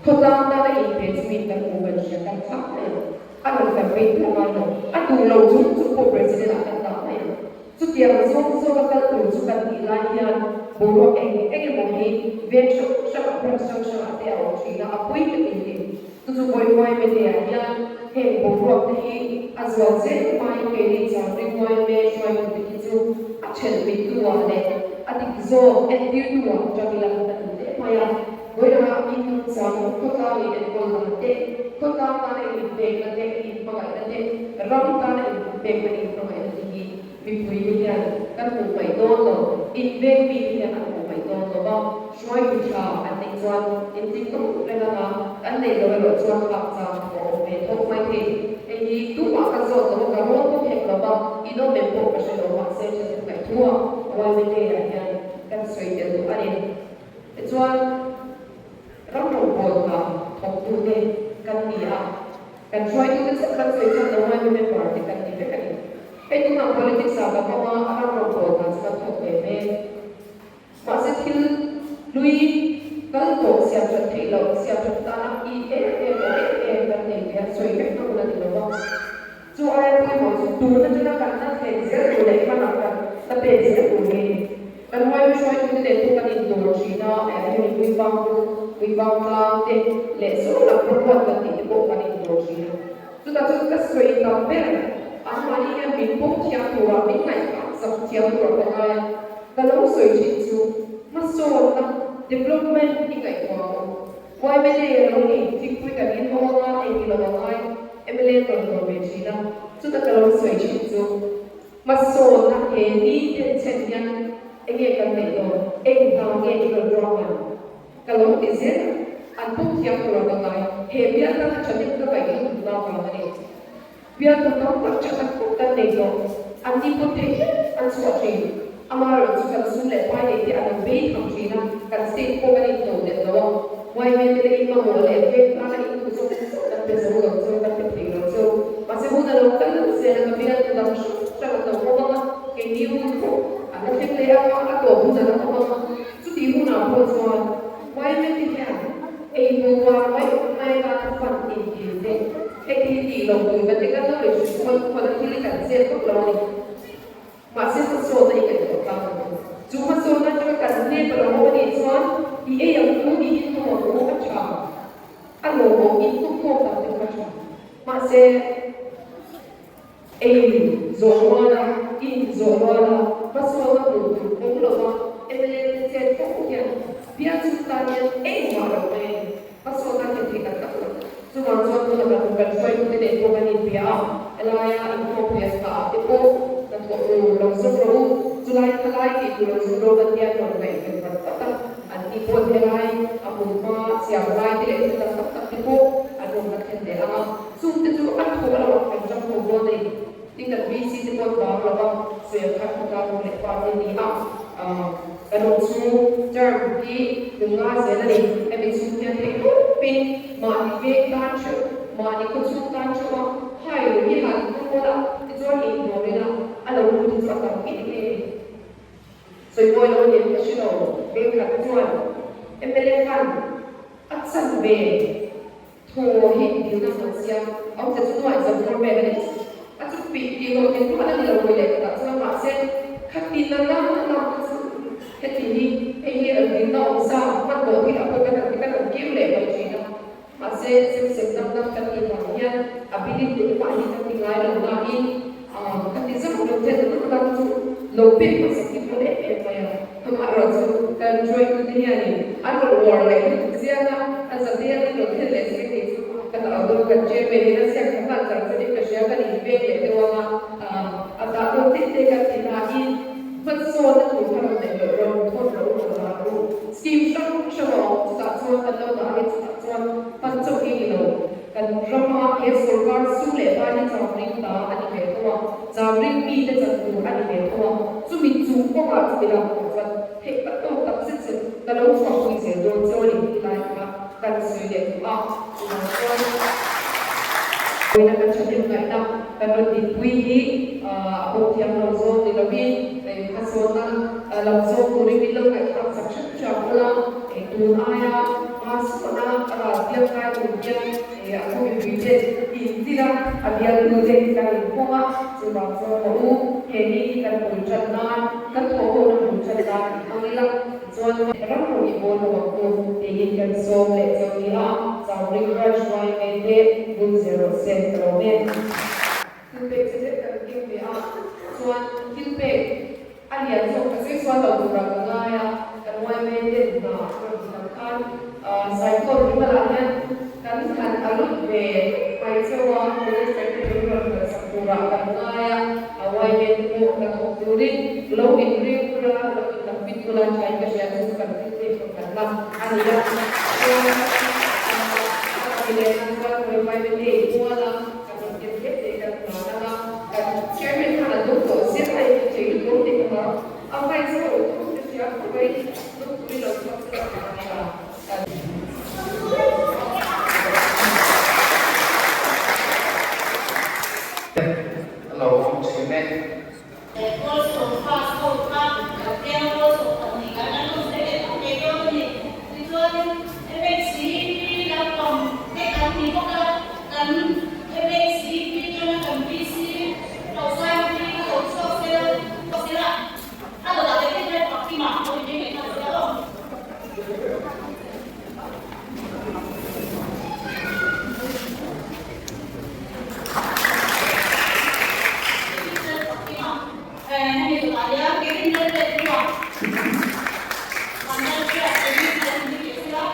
S1: khawtlang tana inpe chu miin kan hmu kan hria, kan thlak mai ang. A rawn campaign pawh ngai lo, a duh lo chung chung pawh President ah kan dah mai ang. Chutiang zawng zawng a kal tur chu kan tih lai hian boruak eng eng emaw hi veng hrang hrang ah branch hrang hrang ah te a awm thin a, a pui ka ti hi. Chu chu vawi uai me te ah hian heng boruak te hi a zual zel mai keini chang ring uai me hruaitu te khi chu a thelh mit tu ah leh a dik zawk entir tu ah tang ila ka ti hle mai a. Vawiinah in nungchang khawtlang in enkawl dan te, khawtlang tana in inpekna te, in inhmangaihna te, ram tana in inpekna inhmangaihna te hi Mipui te hian kan hmuh hmaih dawn lo, inveng mi te hian an hmuh hmaih dawn lo va, hruaitu tha an neih chuan inting deuh reng anga kan neih loh erawh chuan hak chang pawh a awm ve thawk mai thei. Hei hi tumah ka zawt lo a, ka rawn bawk hek lo va, in awm em pawh ka hre lo, mahse ṭhahnem ngaihthua YMA ah hian kan sawi tel duh a ni. Tichuan, ram rawngbâwl hna thawktute kan ni a, kan hruaitute chauh kan sawi chuan lo YMA member te kan ni vek a ni. Hei tunah politics ah kan awm a, ram rawngbâwl hna chu kan thawk ve mek. Mahse thil Hlui kal tawh siam that theih loh, siam that tana i em em awm em em kan nei ve a, sawi vek na hun a ni lo va. Chu aia pawimawh chu tun atanga kan la thlen zel tur leh hmanah kan la pek zel tur hi a ni. Kan huaimi hruaitute nen pawh kan indawr thin a, hemi Puivang pu, Puivang tlang te leh saw lam rawruat kan tih te pawh kan indawr thin a. Chutah chuan ka sawi tam ber, anmahni hian min pawm thiam turah, min ngaihthah zak thiam turah ka ngai a. Ka lo sawi thin chu hmasawnna, development, i ngaihtuah ang u. Mla a lo ni, thingpui kan in ho anga ei ti lo a ngai, mla an rawn dawr ve thin a. Chuta ka lo sawi thin chu hmasawnna he ni ten chhen hian enge kan neih dawn, eng hna nge i rawn ruahman? Ka lo ti zel a, an pawm thiam tur a ka ngai. He bial tana tha deuh ka ngaih hi hmun lak vang a ni. Bial tur tam tak tha tak tak kan nei tawh. An ni pawt theih hle an chhuah thin. Amaherawh chu kan sum leh pai nei te an lo bei tham thin a, kan state pawh kan into delh lo a. Yma te leh in mamawh leh veng tana in duh zawk zawk kan pe zo lo chu, kan pe thei lo chu. Mahse hun a lo kal zel a, ka bial tu dang hrang hrang an lo awm ang a, keini hun pawh an la thleng leh ang a, a tawp hun a la awm ang a. Chutih hunah pawh chuan Yma te hian ei hmuh var mai mai atana fund intir te, heti hi tih loh tur kan ti kan lo inhrilh khawl khawl a thil hi kan chet vak lo a ni. Mahse hmasawnna i ngaihtuah tlang ang u. Chu hmasawnna atanga kan hnep a lo awm a nih chuan i ei ang u, i inhawng ang u a tha, a lawmawm inhawng khawm tak te kha a tha. Mahse. Ei zawh ruala, in zawh ruala, hmasawn a hmuh tur awm lo va, mla te chet fo hian bial chhung tan hian engmah lo mai a ni. Hmasawn a thlen theih tak tak lo. Chuvang chuan tuna kan kan hruaitute nen pawh kan inbia a, helaia inkhawmpui a tha te pawh hnathawh tur lo zawk rawh u, chulai thalai tih tur lo zawk rawh kan tia rawn ngaihven vat vat a, an ni pawh helai a hmunhma siam lai te leh thil dang tak tak te pawh an rawn la thlen leh ang a. Chungte chu a thawh lo a, kan ṭang tho dawn a ni. Tin, kan VC te pawh an bang lo va, sawi ang khan khawtlang rawng leh pa te ni a, kan awm chhung term hi kum nga zel a ni. Hemi chhung hian theih tawpin mahni veng tan theuh, mahni khaw chhung tan theuh a, hai lo hi han hmang a, tichuan inhlawm ila a lo lut hi chu a tam ngei ngei a ni. Sawi mawi lo nen ka hre lo, veng khat chuan mla khan a chan ve. Thaw hi dilna hman siam a awm che chu nuaih zam tur vel a ni. A chu pih tih loh thei rual a ni lo vawi leh khatah chuan mahse khati na na na kha chu heti hi hei hi an dilna awm sa hman tawh thil a pawh kan han ti kan han kir leh mai thin a. Mahse sem sem dam dam kan tih vang hian a bilin engmah hi kan ti ngai lo nain khati zauh lo then na na kha chu lo pek hmasak hi pawh em em mai a. Amaherawh chu kan hruaitute hianin an rawn uar leh lutuk chiang a, a zate an rawn thlen leh sek nih chu ka hlauh dawn kan chairman in a siak tha nghal char charin ka hria kan inveng leh deuh ang a, a dah dawn tih te kan ti nain hmansawn a tur kha rawn neih loh rawn thawn loh u ka dah u. Scheme hrang hrang a awm chutah chuan kan lo dah hi chutah chuan hman chauh hi ni lo. Kan rama he sorkar sum leh vai hi chamring ta a ni ve tho a, chamring mite chan tur a ni ve tho a, chumi chung kawngah chumi lam pawh chuan theih pat tawk tak zet zet ka lo chhuahpui zel dawn cheu a ni tih lai kha kan sawi leh duh a, chuvang chuan vawiina kan thahnem ngaihna kan rawn dinpui hi a pawm thiam lo zawng ni lovin hmasawnna lam zawng turin min lo ngaihthlak sak hrim hram ula, tun aia hmasawnna a ral biak lai tur hian a khaw mipui te intir a, a bialtu te kan inhawng a, chuvang chuan maw u, he ni hi kan bul ṭan nan, kan thawhhona bul ṭan nan i hmang ila, tichuan ram rawh i bawl lo ang u tiin kan sawm leh chauh ni a, Chamring Branch yma te bul zel rawh se ka lawm e. Thil pek che zet kan keng ve a, chuan thil pek a lian zawk ka sawi sual lo turah ka ngai a, kan yma ten hna a rawn ti tak khan cyclone ringa lah hian kan han a lut ve mai cheu a, college secretary rawn kalsak turah kan ngai a, a yma te pawh hna thawk turin lo inring ula, lo inlakpit ula thain ka hria chu chu kan thil pek pakhat na a ni a, chuan a ti leh nan chuan yma te mual a. Kan rawn ken hle teh kan hna dang a, kan chairman khan a dawng tawh zir a in thei lutuk tih ka hlau. A vice ho thu te hria khawp mai dawng turin lo chhuak se la ka hria.
S3: A lo awm thin e.
S2: Pawl sawm pass ho kha kan piang pawl 12 kan an awm ve leh tawh ngei dawn a ni. MHCP lampang te kan ni bawk a, kan MHCP atanga kan PC Rosaii kha lo chhuak sel sela, a dawtah leh phei chuan Pakima a lo inring leh nghal sela aw. Hemi dawtah hian Kevin Lalpekhlua Vanlalhriat Kevin a lo inring leh sela.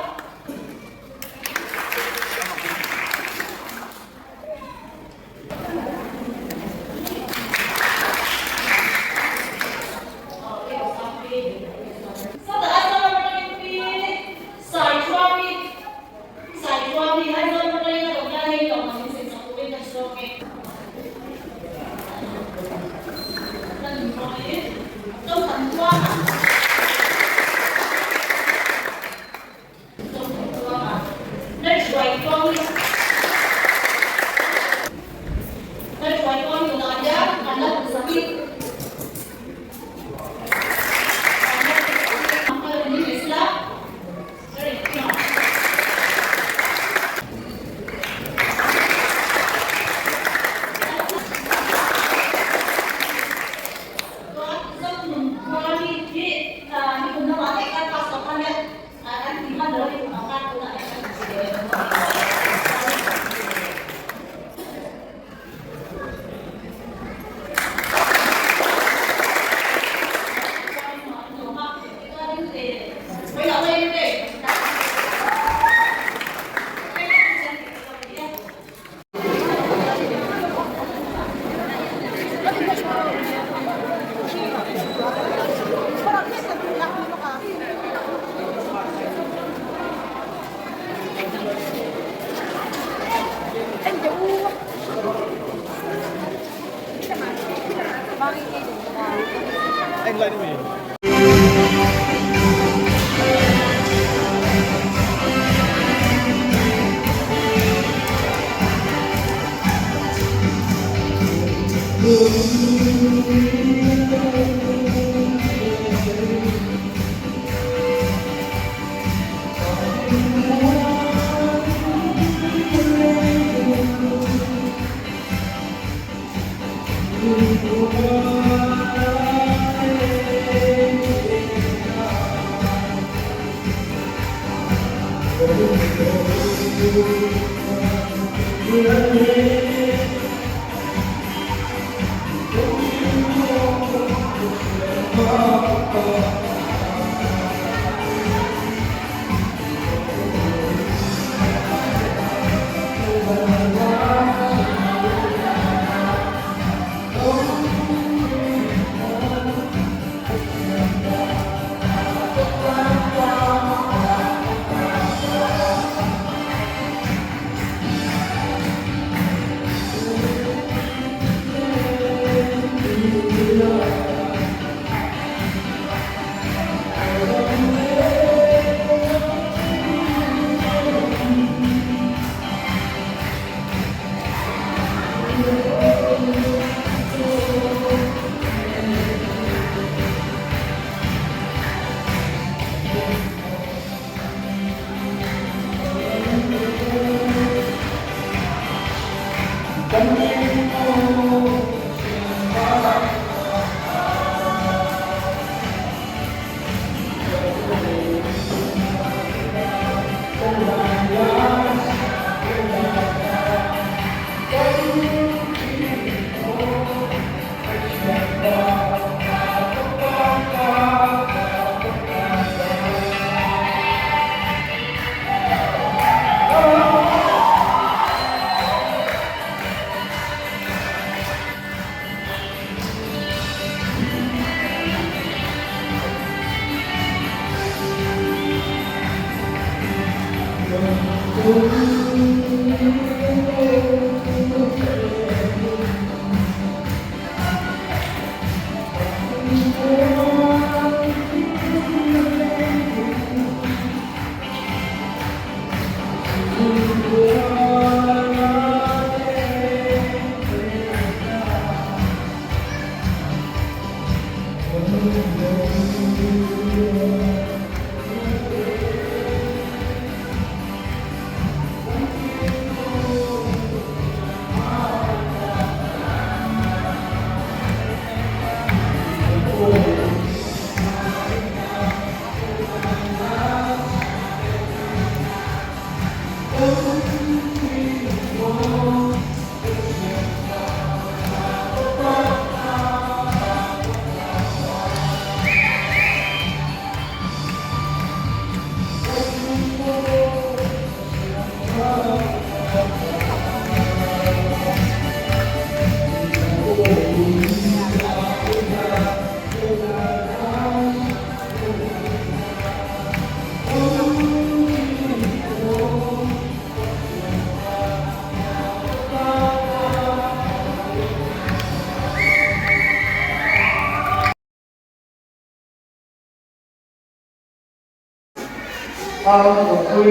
S5: Ar Pu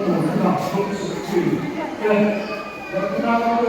S5: Lalmuanna Secretary te kan